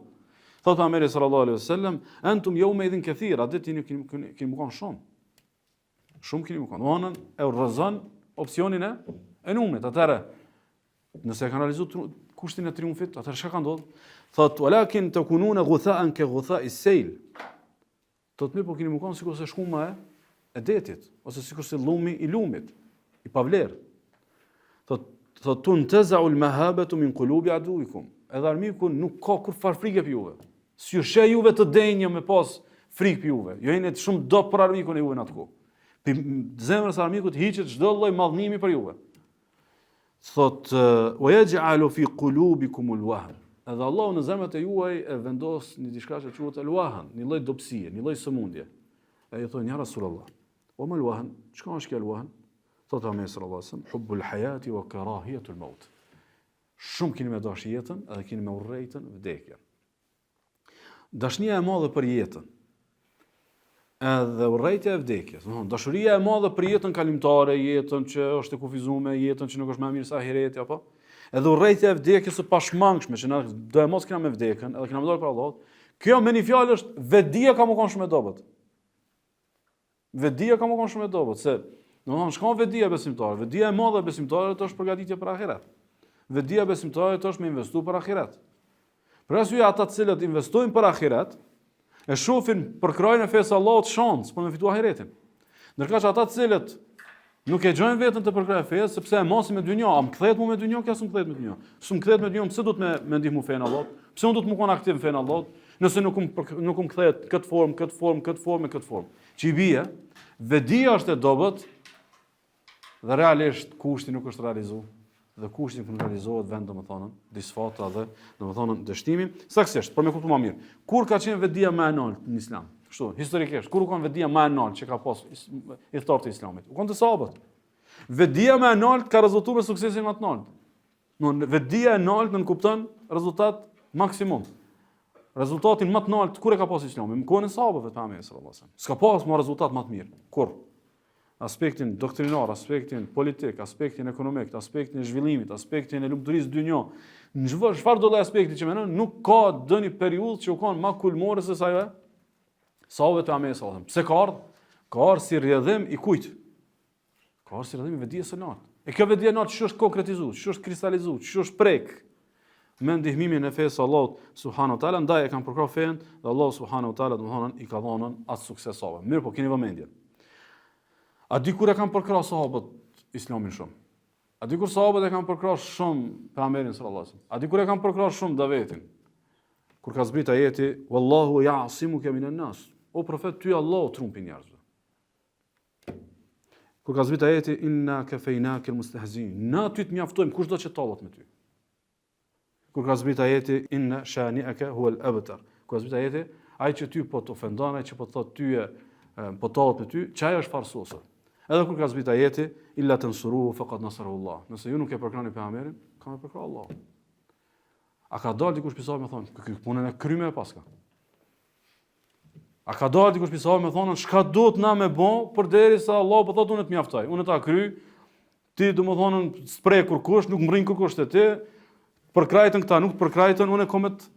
Thotë Pejgamberi sallallahu alaihi wasallam, entum yawma idhin kathir, atë ditë keni keni keni me kanë shumë. Shumë keni me kanë. Domethënë, e rrëzon opsionin e e numrit. Atëherë, nëse e kanë realizu kushtin e triumfit, atëherë çka ka ndodhur? Thotë, walakin takununa ghuthaan ka ghutha is-sayl. Thotë mirëpo keni me konë sikurse shkuma e, e detit, ose sikurse llumi i lumit, i pavlerë. Thotë, thot, tuntezaul mehabetu min kulubi aduikum. Edhe armiku nuk ka kurrfarë frike prej juve. S'ju sheh juve të denjë me pas frikë prej juve. Ju jeni shumë dobët për armikun e juve në atë kohë. Prej zemrës armikut hiqet çdo lloj madhnimi për juve. Thot, wa yaj'alu fi qulubikum al-wahn. Edhe Allahu në zemrat e juaj e vendos një diçka që quhet al-wahn, një lloj dobësie, një lloj sëmundje. E i thonë ja Rasulullah, wa mal wahn? Çka është kjo al-wahn? Thot Pejgamberi sallallahu alaihi wasallam, hubbul hayati wa karahiyatul maut. Shumë keni me dashë jetën edhe keni me urrejtën vdekjen. Dashnia e madhe për jetën, edhe urrejtja e vdekjes, domethënë dashuria e madhe për jetën kalimtare, jetën që është e kufizuar, jetën që nuk është më mirë se ahireti apo, edhe urrejtja e vdekjes së pashmangshme që na doemos kena me vdekën, edhe kena me dalë para Allahut. Kjo me një fjalë është vetëdija ka me konë shumë e dobët. Vetëdija ka me konë shumë e dobët, se, domethënë, çka vetëdija e besimtarit? Vetëdija e madhe e besimtarit është përgatitje për ahiret. Vetëdija e besimtarit është me investu për ahiret. Për arsye ata të cilët investojnë për ahiret, e shofin përkrahjen e fesë Allahut shans për me fitu ahiretin. Ndërkaq ata të cilët nuk e gjojnë veten te përkrahja e fesë, sepse e masin me dynja, a më kthehet mu me dynja, kjo s'më kthehet me dynja. S'më kthehet me dynja, pse duhet me me ndihmu fenë Allahut? Pse unë duhet me kon aktiv në fenë Allahut? Nëse nuk më nuk më kthehet këtë formë, këtë formë, këtë formë, këtë formë. Që i bie, vetëdija është e dobët dhe realisht kushti nuk është realizu dhe kushti nuk realizohet vjen domethënë disfata dhe domethënë dështimi. Saksisht, për me kuptu më mirë, kur ka qenë vetëdija më e naltë në Islam? Kështu, historikisht, kur u kon vetëdija ma e naltë që ka pas ithtarët e islamit? U kon te sahabët. Vetëdija ma e naltë ka rezultu me suksesin ma të naltë. Në vetëdija e naltë nënkupton rezultat maksimum. Rezultatin ma të naltë kur e ka pas islami? Në kohën e sahabëve të pejgamberit sallallahu alajhi wasallam. S'ka pas më rezultat ma të mirë. Kur? Aspektin doktrinar, aspektin politik, aspektin ekonomik, aspektin e zhvillimit, aspektin e lumturisë dynjo. Në çfarë çfarëdo lloj aspekti që menon, nuk ka ndonjë periudhë që u kanë ma kulmore se sa ajo e sahabëve të pejgamberit sallallahu alajhi wasallam. Pse ka ardhur? Ka ardhur si rrjedhim i kujt? Ka ardhur si rrjedhim i vetëdijes së lartë. E kjo vetëdije e lartë qysh është konkretizu, qysh është kristalizu, qysh është prek me ndihmimin e fesë së Allahut subhanahu wa taala, ndaj e kanë përkrah fenë dhe Allahu subhanahu wa taala domethënë i ka dhënë atë sukses sahabëve. Mirëpo keni vëmendje. A di kur e kanë përkrah sahabët islamin shumë? A di kur sahabët e kanë përkrah shumë pejgamberin sallallahu alajhi wasallam? A di kur e kanë përkrah shumë davetin? Kur ka zbrit ajeti wallahu ya'simuka minan nas. O profet, ty Allahu t'run pi njerëzve. Kur ka zbrit ajeti inna kafeynaka almustahzi'in, na ty të mjaftojmë kushdo që tallet me ty. Kur ka zbrit ajeti inna shani'aka huwa al-abtar. Kur ka zbrit ajeti ai që ty po të ofendon, ai që po të thotë ty e po tallet me ty, qaj është farësosur. Edhe kur ka zbrit ajeti illa tansuruhu faqad nasarahu Allah. Nëse ju nuk e përkrahni pejgamberin, ka me përkrah Allahu. A ka dalë dikush pi sahabëve me thonë, ky punën e kryme e paska. A ka dalë dikush pi sahabëve me thonë, çka duhet na me bo, përderisa Allahu po thotë unë të mjaftoj, unë ta kry, ti domethonë s'prek kurkush, nuk mrrin kurkush te ti, përkrajtën këta, nuk të përkrajtën, unë kom me të,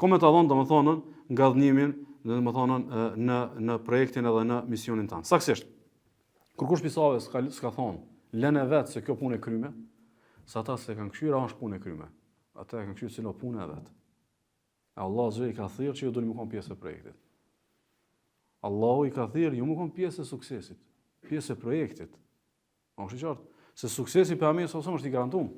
kom me ta dhonë, domethonë, ngadhnimin, dhe domethonë, në, në projektin edhe në misionin tanë. Saksisht, kurkush pi sahabëve s'ka, s'ka thonë, lene vetë se kjo punë e kryme, se ata s'e kanë kqyrë, a është punë e kryme. Ata e kanë kqyrë cila punë e vetë. E Allahu azze i ka thirrë që ju doni me kon pjesë e projektit. Allahu i ka thirrë ju me kon pjesë e suksesit, pjesë e projektit. A është qartë? Se suksesi i pejgamberit sallallahu alajhi wasallam është i garantuar.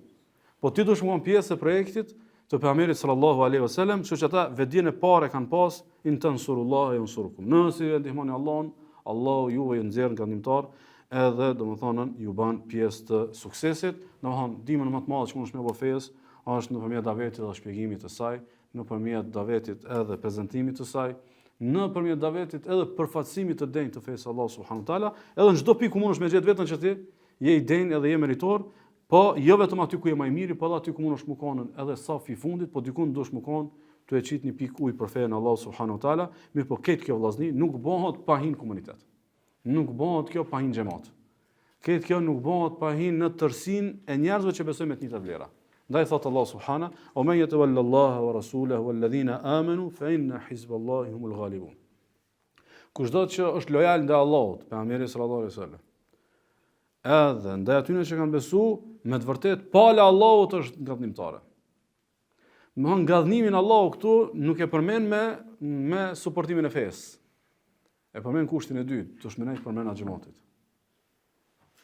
Po ti dush me kon pjesë e projektit të pejgamberit sallallahu alaihi wasallam, kështu që ata vetëdijen e parë e kanë pas in tansurullaha yansurkum. Nëse ju e ndihmoni Allahun, Allahu juve ju nxjerr ngadhnimtar, edhe domethënë ju bën pjesë të suksesit, domethënë ndihmën më të madhe që mundesh me bë fesë, është nëpërmjet davetit dhe shpjegimit të saj, nëpërmjet davetit edhe prezantimit të saj, nëpërmjet davetit edhe përfaqësimit të denjë të fesë së Allahut subhanahu teala, edhe në çdo pikë ku mundesh me gjetë veten që ti je i denjë edhe je meritor, po jo vetëm aty ku je më i miri, po edhe aty ku mundesh me konën edhe safi i fundit, po dikund duhesh me kon tu e qit një pikë ujë për fenë e Allahut subhanahu teala, mirëpo këtë kjo vllazni nuk bëhet pa hin komunitet. Nuk bëhet kjo pa hin xhemat. Këtë kjo nuk bëhet pa hin në tërësinë e njerëzve që besojnë me të njëjtat vlera. Ndaj thot Allahu subhana, "Wa men yatawalla Allaha wa rasulahu wal ladhina amanu fa inna hizballahi humul ghalibun." Kushdo që është lojal ndaj Allahut, pejgamberit sallallahu alaihi wasallam, edhe ndaj atyre që kanë besu, me të vërtetë pala e Allahut është ngadhnimtare. Domthon ngadhnimin Allahu këtu nuk e përmend me me suportimin e fesë. E përmend kushtin e dytë, duhesh me nejt përmrena xhematit.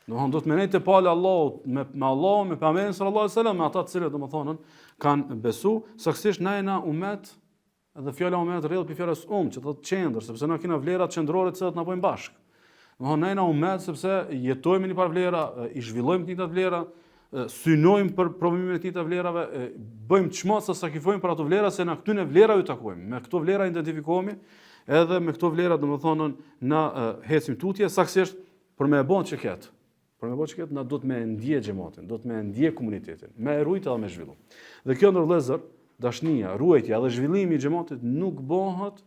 Domthon do të me nejt te pala e Allahut me me Allahun, me pejgamberin sallallahu alaihi wasallam, me ata të cilët domethënë kanë besu, saksisht na jena umet Edhe fjala umet rrjedh prej fjalës um, që thotë qendër, sepse na kena vlerat qendrore të cilat na bëjnë bashkë. Domethënë na jena umet sepse jetojmë me një par vlera, i zhvillojmë të njëjtat vlera, synojmë për promovimin e të njëjtave vlerave, bëjmë çmos të sakrifikojmë për ato vlera se na këtyne vlerave ju takojmë. Me këto vlera identifikohemi, edhe me këto vlera domethënë na ecim tutje saksisht për me e bën që këtë. Për me bo që këtë, na duhet me ndje xhematin, duhet me ndje komunitetin, me e rujtë edhe me zhvillu. Dhe kjo nderuar vëllezër, dashnia, ruajtja dhe zhvillimi i xhematit nuk bëhet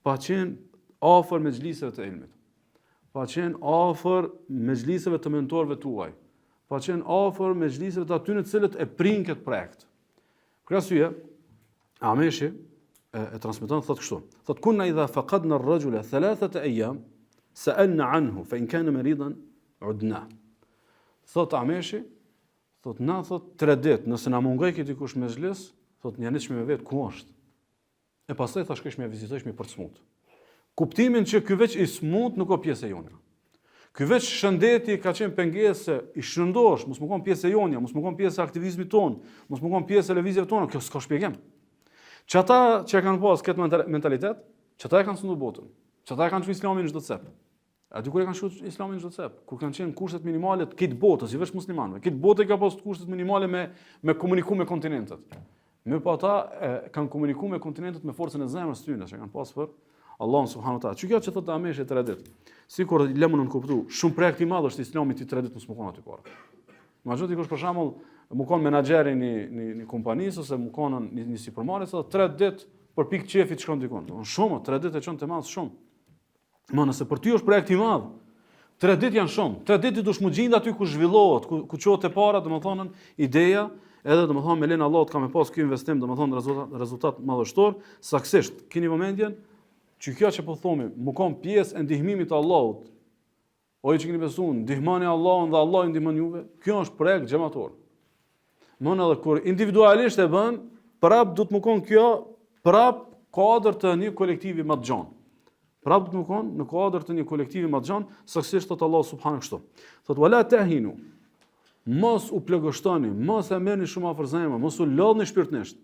pa qenë afër mexhliseve të ilmit, pa qenë afër mexhliseve të mentorëve tuaj, pa qenë afër mexhliseve të atyne të cilët e prijnë këtë projekt. Për arsye, Ameshi e, e transmeton thot kështu. Thot kunna idha faqadna ar-rajula thalathata ayyam sa'alna anhu fa in kana maridan udna. Thot Ameshi, thot na thot tre ditë, nëse na mungojke dikush n'mexhlis, thot na nisshim me vet ku është. E pastaj tha shkojshim e vizitojshim për të smut. Kuptimin që ky veç i smut nuk o pjesë e jona. Ky veç shëndeti ka qenë pengesë i shëndosh, mos me kon pjesë e jonja, mos me kon pjesë e aktivizmit ton, mos me kon pjesë e lëvizjeve tona, kjo s'ka shpjegim. Që ata që e kanë pas këtë mentalitet, që ata e kanë sundu botën, që ata e kanë çu islamin në çdo cep. A di kur e kanë çu islamin në çdo cep? Kur kanë qenë kushtet minimale të krejt botës, jo veç muslimanëve. Krejt bota i ka pas kushtet minimale me me komuniku me kontinentet. Mirëpo ata e, kanë komuniku me kontinentet me forcën e zemrës tyre, që kanë pas për. Allahun subhanahu wa taala. Qe kjo që thotë Ameshi tre ditë. Sikur le me nënkuptu, shumë projekt i madh është Islami ti tre ditë mos me kon aty para. Imagjino dikush për shembull, me kon menaxheri një një një kompanisë ose me kon një një sipërmarrës edhe tre ditë për pikë qefit shkon dikun. Do shumë, tre ditë e çon të madh shumë. Ma nëse për ty është projekt i madh, tre ditë janë shumë. Tre ditë ti dush mu gjind aty ku zhvillohet, ku ku çohet e para, domethënë ideja, edhe domethënë me lejen e Allahut ka me pas ky investim, domethënë rezultat rezultat madhështor, saksisht keni vëmendjen që kjo që po thomi, mu kon pjesë e ndihmimit të Allahut. O ju që keni besu, ndihmoni Allahun dhe Allahu ju ndihmon juve. Kjo është projekt xhemator. Mon edhe kur individualisht e bën, prap duhet me kon kjo prap kuadër të një kolektivi më të gjonë. Prap duhet me kon në kuadër të një kolektivi më të gjonë, saksisht thot Allahu subhanahu kështu. Thot wala tahinu. Mos u plogështoni, mos e merrni shumë afër zemrës, mos u lodhni shpirtnisht.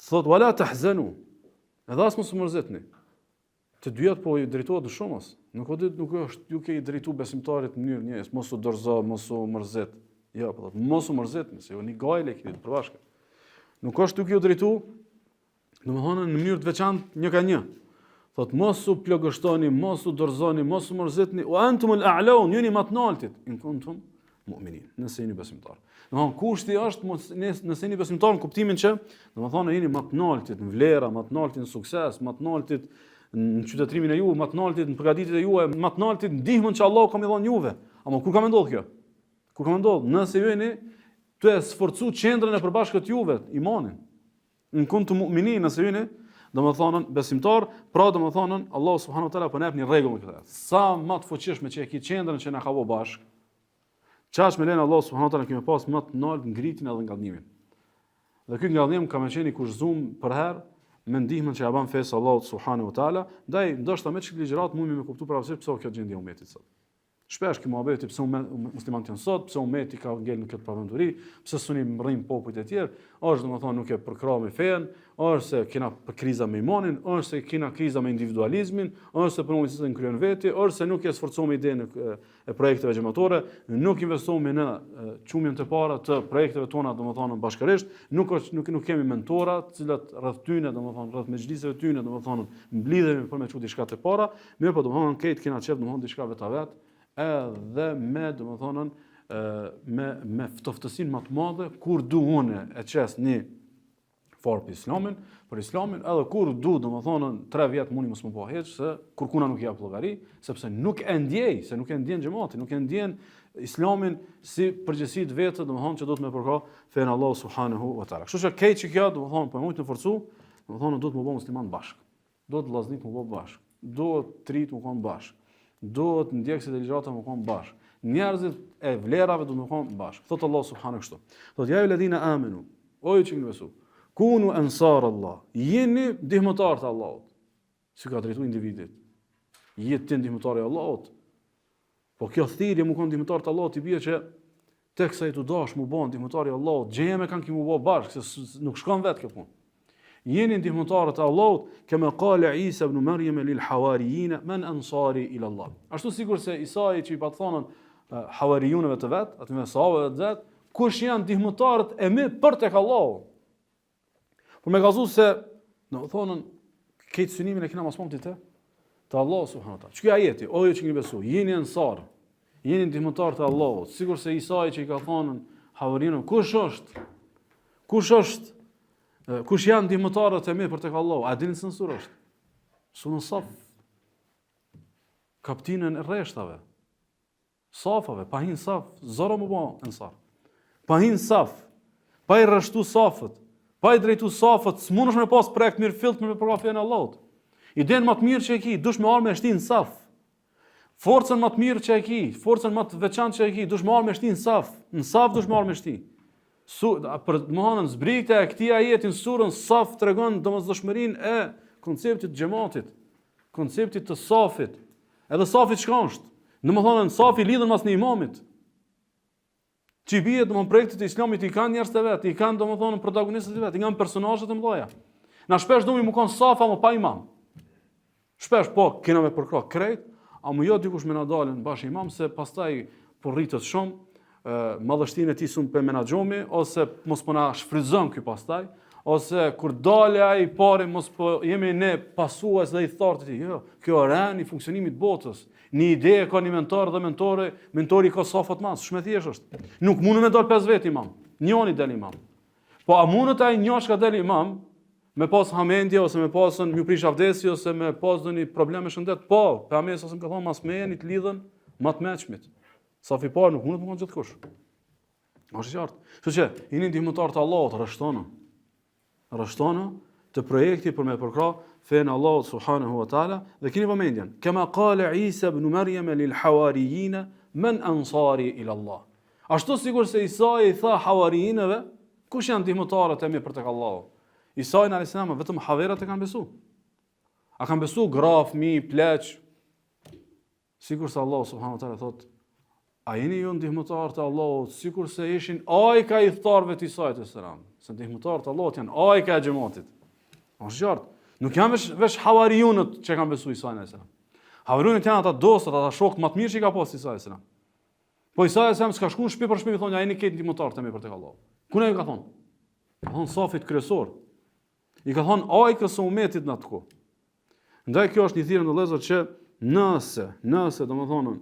Thot wala tahzanu. Edhe as mos u mërzitni. Të dyjat po i drejtohet në shumës. Nuk o ditë, nuk është duke i drejtu besimtarit në mënyrë njëjës, mos u dorëzo, mos u mërzit. Jo, po thotë, mos u mërzit, se ju një gajle keni të përbashkët. Nuk është duke ju drejtu, domethënë në mënyrë të veçantë një ka një. Thot mos u plogështoni, mos u dorëzoni, mos u mërzitni, wa antum al a'laun, jeni më të naltit, in kuntum mu'minin, nëse jeni besimtar. Domthon kushti është mos nëse jeni besimtar në kuptimin që domethënë jeni më të naltit në vlera, më të naltit në sukses, më të naltit në qytetërimin e juaj, më të naltit në përgatitjet e juaja, më të naltit në ndihmën që Allahu ka me dhënë juve. Ama kur ka me ndodh kjo? Kur ka me ndodh? Nëse ju jeni tu e sforcu qendrën e përbashkët juve, imanin. In kuntum mu'minin, nëse jeni, domethënë besimtar, pra domethënë Allahu subhanahu wa taala po na jep një rregull këtë. Sa më të fuqishme që e ki qendrën që na ka bo bashk, Qaq me lejen e Allahut subhanahu wa taala kemi pas më të nalt ngritjen edhe ngadhnimin. Dhe ky ngadhnim ka me qenë i kushtëzuar përherë me ndihmën që ja bën fesë Allahut subhanahu wa taala, ndaj ndoshta me qët ligjëratë mundemi me kuptu prapësisht pse kjo gjendje e umetit sot. Shpesh ky muhabeti pse muslimanët janë sot, pse umeti ka ngel në këtë pavenduri, pse s'un i mrrim popujt e tjerë, është domethënë nuk e përkrahmi fenë, është se kena kriza me imanin, është se kena kriza me individualizmin, është se punojmë secili në krye veti, është se nuk e sforcojmë idenë e projekteve xhematore, nuk investohemi në çumjen të para të projekteve tona, domethënë bashkërisht, nuk është nuk nuk kemi mentora, të cilat rreth tyne, domethënë rreth mexhliseve tyne, domethënë mblidhemi për me çu diçka të para, mirëpo domethënë krejt kena qef domethënë diçka vetë vet, edhe me domethënë me me ftoftësinë më të madhe kur du unë e qes një farë për islamin, për islamin, edhe kur du, domethonë, tre vjet muni mos më pa hiç, se kurkuna nuk i jap llogari, sepse nuk e ndjej, se nuk e ndjen xhemati, nuk e ndjen islamin si përgjegjësi të vetë, domethonë që duhet me përkrah fenë e Allahut subhanahu wa taala. Kështu që krejt që kjo, domethonë, po e mujtë me forcu, domethonë, duhet me u bo musliman bashkë. Duhet vllaznit me u bo bashkë. Duhet t'rijt me kon bashkë. Duhet ndjekësit e ligjëratave me kon bashkë. Njerëzit e vlerave duhet me kon bashkë. Thotë Allahu subhanahu kështu. Thotë ja ejjuhelledhine amenu. O ju që keni besu. Kunu ensar Allah. Jeni ndihmëtar të Allahut. Si ka drejtu individit. Je ti ndihmëtar i Allahut. Po kjo thirrje mu kon ndihmëtar të Allahut i bie që teksa je tu dash mu bë ndihmëtar i Allahut, gjeje me kan ki mu bë bashkë, se nuk shkon vetë kjo punë. Jeni ndihmëtarët e Allahut, kema kale Isa ibn Maryam lil hawarijin men ansari ila Allah. Ashtu sikurse Isai që i pat thënë havarijunëve të vet, atyre sahabëve të vet, kush janë ndihmëtarët e mi për tek Allahu? Por me kallzu se, domethonë, këtë synimin e kena mas pari te, te Allahu subhanahu taala. Qeky ajeti, o ju që keni besu, jeni ensar, jeni ndihmëtar të Allahut, sikurse Isai që i ka thonë havarijunëve, kush është? Kush është? Kush janë ndihmëtarët e mi për tek Allahu? A dini se në surë është? Suren Saf. Kaptinën e rreshtave. Safave, pa hi n'saf, zor o mu bo ensar. Pa hi n'saf, pa i rreshtu safët, pa i drejtu safët, s'munësh me pas projekt mirëfillt me përkrah fenë e Allahut. Idenë më të mirë që e ki, dush me ardh me shti në saf. Forcën më të mirë që e ki, forcën më të veçantë që e ki, dush me ardh me shti në saf. Në saf dush me ardh me shti. Su, për domethonë, zbritja e këtij ajeti në surën Saf tregon domosdoshmërinë e konceptit të xhematit, konceptit të safit. Edhe safi çka është? Domethonë, safi lidhen mas një imamit. Që i bie, domethonë, projektet e islamit i kanë njerëz të vet, i kanë, domethonë, protagonistët e vet, i kanë personazhet e mëdha. Na shpesh dumi mu kon safa ama pa imam. Shpesh po kena me përkrah krejt, ama jo dikush me na dalën bash imam se pastaj po rritet shumë, madhështinë e tij s'un pe menaxhomi ose mos po na shfrytëzon ky pastaj. ose kur dale ai i pari mos po jemi ne pasues dhe ithtarë të tij. Jo, kjo ren i funksionimit të botës. Një ide e ka një mentor dhe mentore, mentori ka safat mas, shumë e thjeshtë është. Nuk mundet me dal pesë vetë imam. Njoni del imam. Po a mundet ai një çka del imam me pas hamendje ose me pasën m'ju prish avdesi ose me pas ndonjë problem me shëndet? Po, pejgamberi alejhi selam ka thonë mas meje të lidhen ma të mençmit. Safi i parë nuk mundet me konë gjithkush. Është qartë. Kështu që jeni ndihmëtar të Allahut, rreshtonu. Rreshtonu te projekti për me përkrah fenë e Allahut subhanahu wa taala dhe keni vëmendjen. Kema qala Isa ibn Maryam lil hawarijin men ansari ila Allah. Ashtu sikurse Isa i tha havarijinëve, kush janë ndihmëtarët e mi për tek Allahu? Isain alayhis salam vetëm haverat e kanë besu. A kanë besu gra, fëmijë, pleq, Sikurse Allahu subhanahu wa taala thotë, a jeni ju ndihmëtarë të Allahut, sikurse ishin ajka e ithtarëve të Isait alayhis salam, se ndihmëtarë të Allahut janë ajka e xhematit. Është qartë. Nuk janë veç veç havarijunët që kanë besuar Isain alayhis salam. Havarijunët janë ata dostët, ata shokët më të mirë që i ka pas Isai alayhis salam. Po Isai alayhis salam s'ka shkuar në shtëpi për shtëpi thonë, a jeni krejt ndihmëtarë të mi për tek Allahu. Ku na ju ka thonë? Ka thonë safit kryesor. I ka thonë ajkës së umetit në atë kohë. Ndaj kjo është një thirrje vëllezër që nëse, nëse domethënë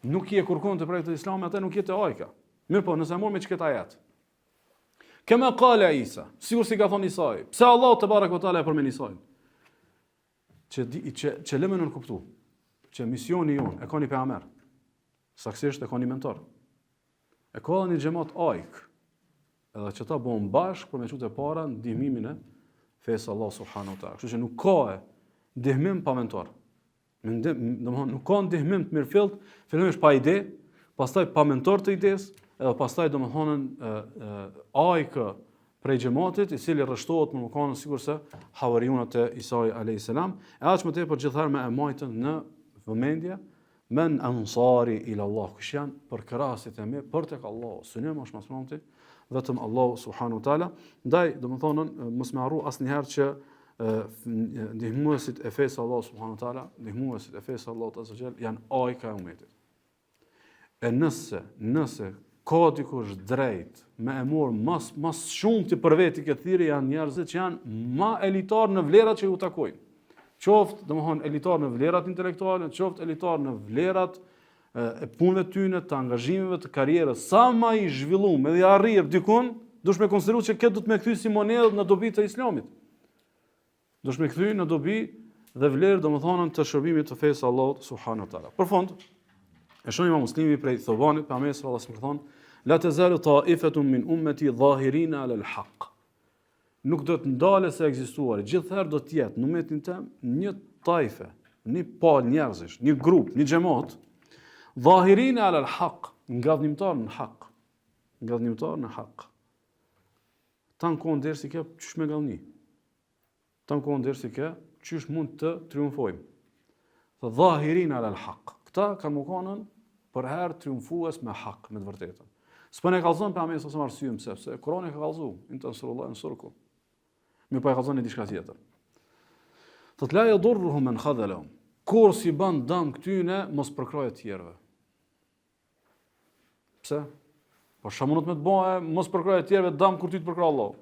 nuk je kurrkund te projekti islam, atë nuk je te ajka. Mirëpo, nëse e marrim qëkëtë ajet. Kema kale Isa, sikurse ka thonë Isai. Pse Allahu tebareke ve teala e përmend Isain? Që, di, që, që lë me nënkuptu, që misioni jonë e ka një pejgamber, saksisht e ka një mentor. E ka edhe një xhemat ajk, edhe qëta bëhen bashkë për me çu përpara ndihmimin e fesë Allahut subhanahu wa taala. Kështu që nuk ka e ndihmim pa mentor. Domethënë, nuk ka ndihmim të mirëfillt, fillimisht pa ide, pastaj pa mentor të idesë, edhe pastaj domethënë ajkë prej xhematit, i cili rreshtohet me kanë sikurse havarijunët e Isait alayhis salam, e aq më tepër gjithherë me e majtën në vëmendje Men ansari ila Allah, kush janë përkrahësit e mi për tek Allahu. Synim është më së shumti vetëm Allahu subhanahu wa taala. Ndaj, domethënë, mos me harru asnjëherë që ndihmuesit e fesë Allahu subhanahu wa taala, ndihmuesit e fesë Allahut azza xhel janë ajka e umetit. E nëse, nëse ka dikush drejt me e marr mas mas shumti për veti këtë thirrje janë njerëzit që janë ma elitar në vlerat që ju takojnë. Qoftë, domethënë, elitar në vlerat intelektuale, qoftë elitar në vlerat e punëve të tyne, të angazhimeve, të karrierës, sa ma i zhvillum edhe i arrirë dikun, duhesh me konsideru që këtë duhet me kthy si monedhë në dobi të islamit. Duhesh me kthy në dobi dhe vlerë, domethënë, të shërbimit të fesë Allahut subhanahu wa taala. Për fund, e shënon Imam Muslimi prej Thobanit, pejgamberi sallallahu alaihi wasallam thonë, la tazalu ta'ifatun min ummati zahirin ala al-haq. Nuk do të ndalë së ekzistuari, gjithherë do të jetë në umetin tem një tajfe, një palë njerëzish, një grup, një xhemat, zahirin ala al-haq, ngadhnimtar në hak, ngadhnimtar në hak. Tanë kohën dersi ke, qysh me ngadhni? Tanë kohën dersi ke, qysh mund të triumfojmë? Dhe dhahirin ala al-haq. Këta kanë me kanën përherë triumfues me hak, me të vërtetën. S'po na e kallzon pejgamberi alejhi selam arsyen pse, se Kurani ka kallzu, in tensurullah jensurkum. Mirëpo e kallzon një diçka tjetër. Thot la yadurruhum men khadhalahum. Kurrë s'i ban dam këtyne mos përkrahja e tjerëve. Pse? Po çka mundet me të ba e mos përkrahja e tjerëve dam kur ty të përkrah Allahu.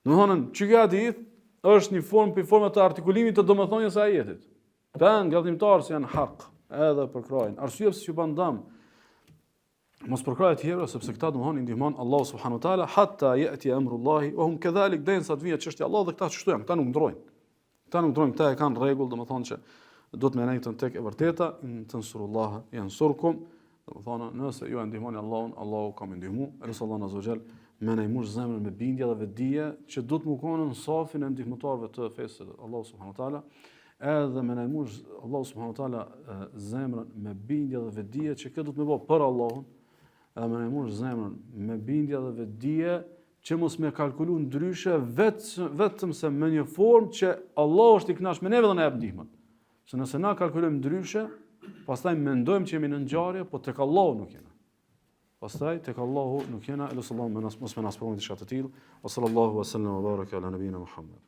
Domethënë, që kjo hadith është një formë prej formave të artikulimit të domethënies së ajetit. Këta janë ngadhnimtarë se janë hak, edhe përkrahin. Arsyeja pse s'ju ban dam mos përkrahja e tjerëve sepse këta domethënë i ndihmon Allahu subhanahu wa taala hatta yati amrullahi wa hum kadhalik derisa të vijë çështja e Allahut dhe këta qështu janë, këta nuk ndrojnë. Këta nuk ndrojnë, këta e kanë rregull, domethënë që do të me nejtën tek e vërteta, in tensurullaha jensurkum, domethënë nëse ju e ndihmoni Allahun, Allahu ka me ndihmu, e lus Allahun azze ue xhel, me na mush zemrën me bindje dhe vetëdije, që do të me konë në safin e ndihmëtarëve të fesë së Allahut subhanahu wa taala, edhe me na mush Allahu subhanahu wa taala zemrën me bindje dhe vetëdije që këtë do të me bë për Allahun, edhe me na mush zemrën me bindje dhe vetëdije që mos me kalkulu ndryshe vetë, vetëm se me një formë që Allahu është i kënaqur me neve dhe na jep ndihmën. Se nëse na kalkulojmë ndryshe, pastaj mendojmë që jemi në ngjarje, po tek Allahu nuk jena. Pastaj tek Allahu nuk jena, e lus Allahun me nas mos me na sprovu diçka të tillë. Wa sallallahu wa sallam wa baraka ala nabina Muhammad.